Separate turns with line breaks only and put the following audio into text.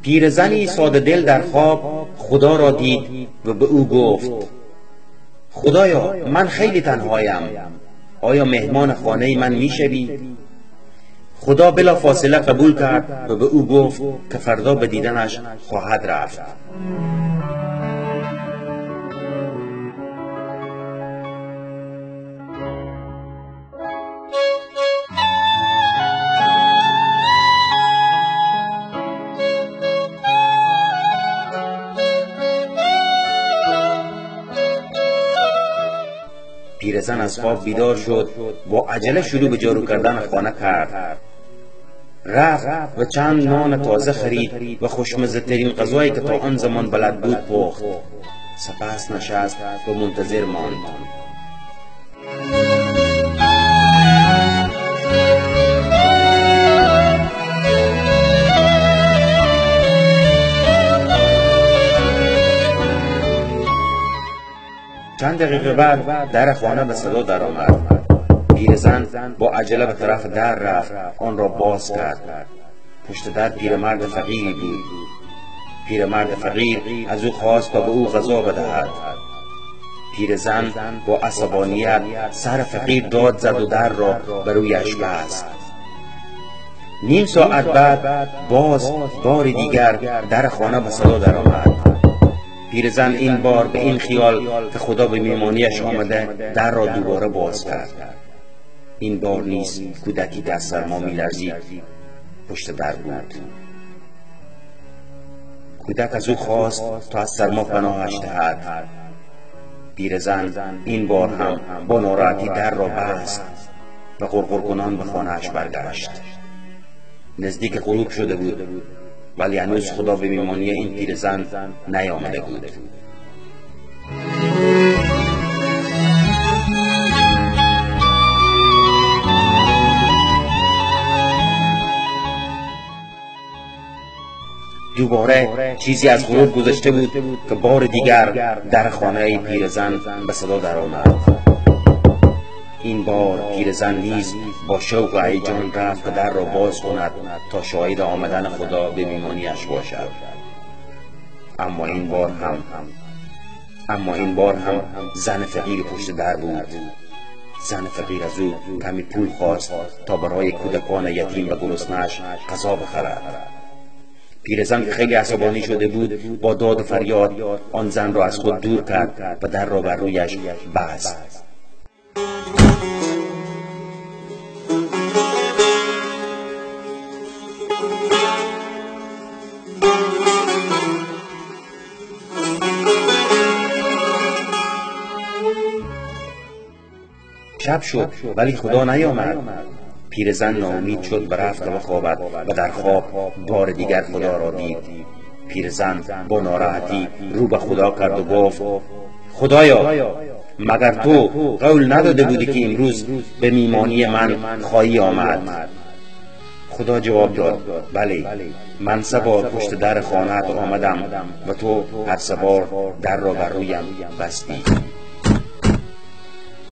پیرزنی ساده دل در خواب خدا را دید و به او گفت: خدایا، من خیلی تنهایم، آیا مهمان خانه من میشوی؟ خدا بلا فاصله قبول کرد و به او گفت که فردا به دیدنش خواهد رفت. پیرزن از خواب بیدار شد، با عجله شروع به جارو کردن خانه کرد. رفت و چند نان تازه خرید و خوشمزه ترین غذایی که تا آن زمان بلد بود پخت. سپس نشست و منتظر ماند. چند دقیقه بعد در خانه به صدا درآمد. پیرزن با عجله به طرف در رفت، آن را باز کرد. پشت در پیرمرد فقیری بود. پیرمرد فقیر از او خواست تا به او غذا بدهد. پیرزن با عصبانیت سر فقیر داد زد و در را به رویش بست. نیم ساعت بعد باز بار دیگر در خانه به صدا درآمد. پیرزن این بار به این خیال که خدا به میمانیش آمده در را دوباره باز کرد. این بار نیز کودکی که از سرما میلرزید پشت در بود. کودک از او خواست تا از سرما پناهش دهد. پیرزن این بار هم با ناراحتی در را بست و غرغر کنان به خانهاش برگشت. نزدیک غروب شده بود، ولی هنوز خدا به میمانی این پیرزن نیامده بود. دوباره چیزی از غروب گذشته بود که بار دیگر در خانه پیرزن به صدا درآمد. این بار پیرزن نیز با شوق و هیجان رفت که در را باز کند تا شاهد آمدن خدا به میمانیش باشد. اما این بار هم زن فقیر پشت در بود. زن فقیر از او کمی پول خواست تا برای کودکان یتیم و گرسنه‌اش غذا بخرد. پیرزن که خیلی عصبانی شده بود با داد و فریاد آن زن را از خود دور کرد و در را بر رویش بست. شب شد ولی خدا نیامد. پیرزن ناامید شد و رفت بخوابد و در خواب بار دیگر خدا را دید. پیرزن با ناراحتی رو به خدا کرد و گفت: خدایا، مگر تو قول نداده بودی که امروز به میمانی من خواهی آمد؟ خدا جواب داد: بله، من سه بار پشت در خانه‌ات آمدم و تو هر سه بار در را بر رویم بستی.